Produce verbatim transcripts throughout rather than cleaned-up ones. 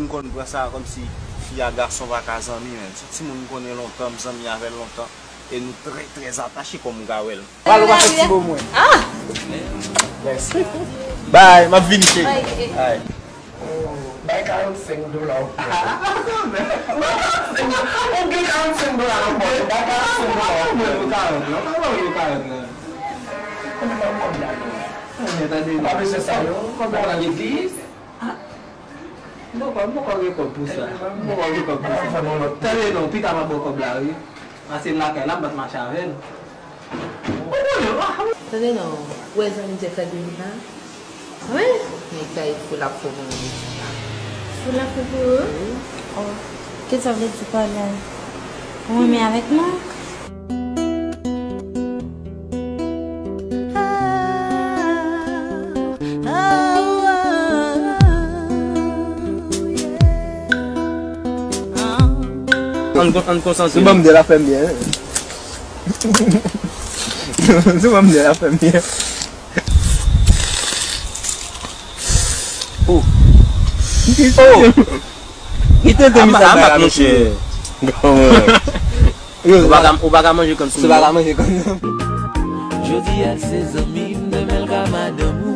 Konn pran sa kòmsi fi a gason pa ka zanmi, men. Se timoun m konnen lontan, m zanmi avè l lontan, e nou trè, trè atache kòm ou ka wè l. Pral ou pa fè ti bo mwen. Ah! Mèsi. Bye, m ap vini, cheri. Ok. Bye. Bay karannsenk dola ou pran. Ou gen karannsenk dola nan pòch ou, bay karannsenk dola ou pran. Ou karant lan, pa ban yo karant lan. Konbyen nan kòb la non? Tande non. Pa bezwen sa yo, kòb la nan legliz. Ah. M poko, m poko gen kòb pou sa. M poko gen kòb pou sa. Tande non, pita m ap ba w kòb la wi. Pase m lakay la, m pa t mache avè l. Tande non, ou wè zanmi Jeff la vin la? Wi. Nèg sa e fou l ap fou pou mwen. Fou l ap fou pou ou? Wi. Oh. Kisa w vle di pa la? Ou renmen avèk mwen? Ann kon-, ann konsantre. Sou banm de la fè m byen. Sou banm de la fè m byen. Oh. Oh. Kite de misye bay la, mesye. Ou pa ka, ou pa ka manje kòn sou mwen. Ou pa ka manje kòn sou mwen. Jodi a l se zanmi m, demen l ka madanm ou,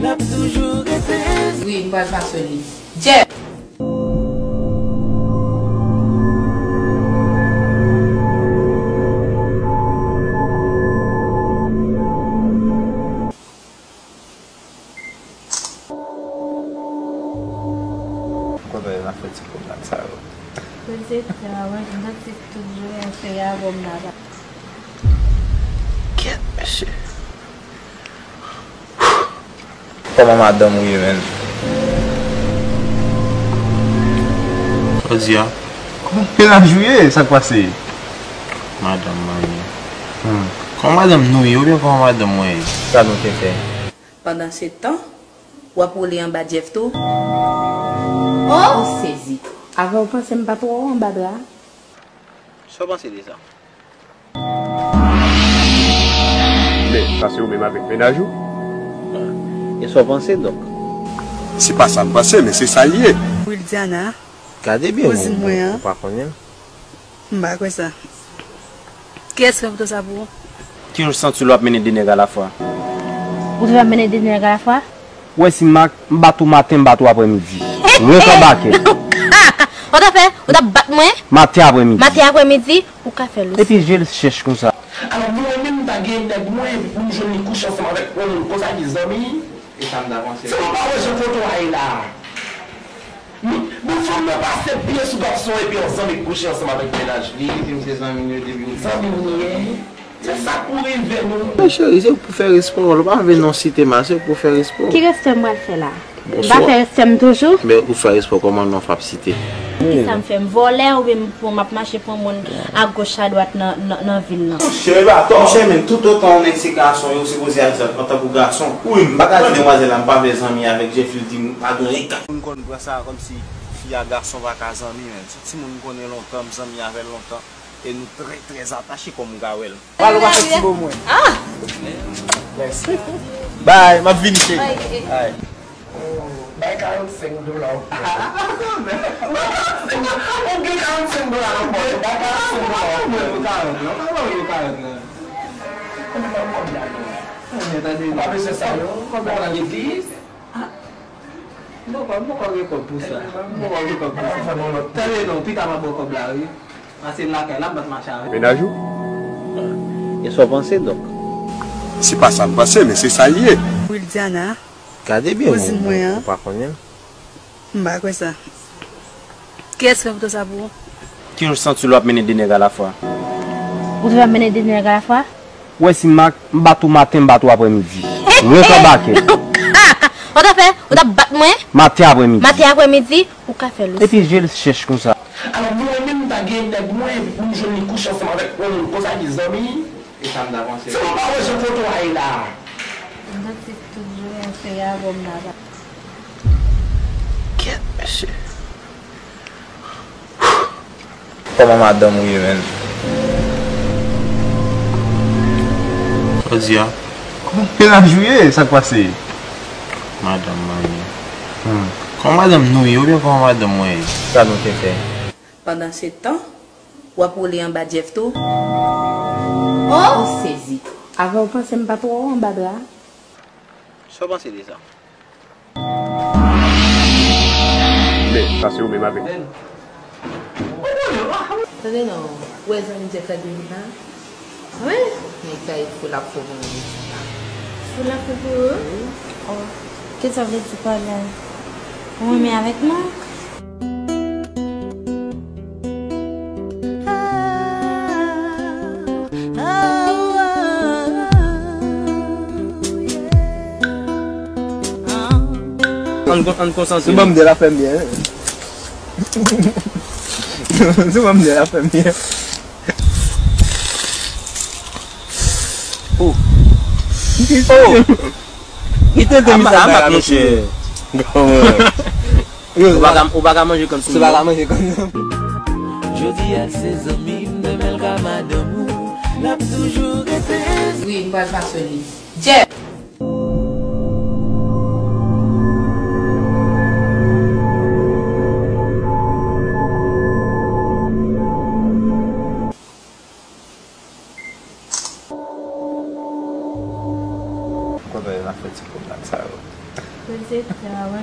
l ap toujou rete. Wi, m pral pase li. Jeff! Kontan n ap fè ti pwomnad sa yo. Poze tèt ou, mwen, dantis tout jounen, se a wòm nan la. Kèt, mesye. Kòman madanm ou ye, menn? Sa w di a? Kòman mennaj ou ye? Sa k pase? Madanm mwen ye. Hmm. Kòman madanm nou ye oubyen kòman madanm mwen ye? Sa nou te fè? Pandansetan, w ap woule anba Jeff tou? Oh! Ou sezi. Avan w panse m pa t wè w anba dra a? Sa w panse de sa? Men, sa se ou menm avèk mennaj ou? E sa w panse, Dòk? Se pa sa m panse, men se sa l ye. Wildiana. Gade byen, kouzin mwen an. Ou pa konnen l? M pa kwè sa. Kiyès fè foto sa pou ou? Ki jan w santi l w ap mennen de nèg alafwa? Ou te ap mennen de nèg alafwa? Ou wè si m ak, m bat ou maten, m bat ou aprèmidi. Mwen k anbake. Ou ta fè? Ou t ap bat mwen? Maten aprèmidi. Maten aprèmidi, ou ka fè l osi. Epi je l chèch konsa. Alò, mwen menm, m ta gen nèg mwen, epi pou m jwenn li kouche ansanm avèk yon moun konsa ki zanmi. E sa m ta panse. Se ou pa wè jan foto a ye la a? Bon, fanm nan pase pye sou gason epi yon zanmi k kouche ansanm avèk mennaj li. Li di m se zanmi l yo depi ou. Zanmi m li ye. Se sa k pou rive nou. Men cheri, se pou fè respè w, ou pa vle non site m a, se pou fè respè w. Ki respè m pral fè la? M pa fè respè m toujou? Men ou fè respè w kòman non w ap site? Kisa m fè? M vòlè oubyen m, m ap mache pran moun agoch adwat nan, nan, nan vil lan? Monchè, e pa tò, monchè, men toutotan yon nèg se gason, yo sipoze aji antankou gason. Wi, m pa ka di demwazèl la m pa vle zanmi avèk Jeff, li di m pa gen anyen k ap. Moun konn pran sa kòmsi fi a gason pa ka zanmi, men. Se timoun m konnen lontan, m zanmi avè l lontan, e nou trè, trè atache kòm ou ka wè l. Pral ou pa fè ti bo mwen. Ah! Mèsi. Bye, m ap vini, cheri. Ok. Bye. Bay karannsenk dola ou pran. Ou gen karannsenk dola nan pòch ou, bay karannsenk dola ou pran. Ou karant lan, pa ban yo karant lan. Konbyen nan kòb la non? Tande, tande. Ou pa bezwen sa yo, kòb la nan legliz. Ah. M poko, m poko gen kòb pou sa. M poko gen kòb pou sa. Tande non, pita m ap ba w kòb la wi. Pase m lakay la, m pa t mache avè l. Mennaj ou? E sa w panse, Dòk? Se pa sa m panse, men se sa l ye. Wildiana. Gade byen, kouzin mwen an. Ou pa konnen l? M pa kwè sa. Kiyès fè foto sa pou ou? Ki jan w santi l w ap mennen de nèg alafwa? Ou te ap mennen de nèg alafwa? Ou wè si m ak, m bat ou maten, m bat ou aprèmidi. Mwen k anbake. Ou ta fè? Ou t ap bat mwen? Maten aprèmidi. Maten aprèmidi, ou ka fè l osi. Epi je l chèch konsa. Alò, mwen menm, m ta gen nèg mwen, epi pou m jwenn li kouche ansanm avèk yon moun konsa ki zanmi. E sa m ta panse. Se ou pa wè jan foto a ye la a? Dantis tout jounen, se a wòm nan la. Kèt, mesye. Kòman madanm ou ye, menn? Sa w di a? Kòman mennaj ou ye? Sa k pase? Madanm mwen ye. Hmm. Kòman madanm nou ye, oubyen kòman madanm mwen ye? Sa nou te fè? Pandansetan, w ap woule anba Jeff tou? Oh! Ou sezi. Avè w panse m pa t wè w anba dra a? Sa w panse de sa? Men, sa se ou menm avèk. Tande non, ou wè zanmi Jeff la gen vin la? Wi. Nèg sa e fou l ap fou pou mwen. Fou l ap fou pou ou? Wi. Oh. Kisa w vle di pa la? Ou renmen avèk mwen? Ann kon-, ann konsantre. Sou banm de la fè m byen. Sou banm de la fè m byen. Oh. Oh. Li tenten misye bay la, mesye. Ou pa ka, ou pa ka manje kann sou mwen. Ou pa ka manje kann sou mwen. Jodi a l se zanmi m, demen l ka madanm ou, l ap toujou rete. Wi, m pral pase li. Jeff! Kontan n ap fè ti pwomnad sa yo. Mwen se fè a wè.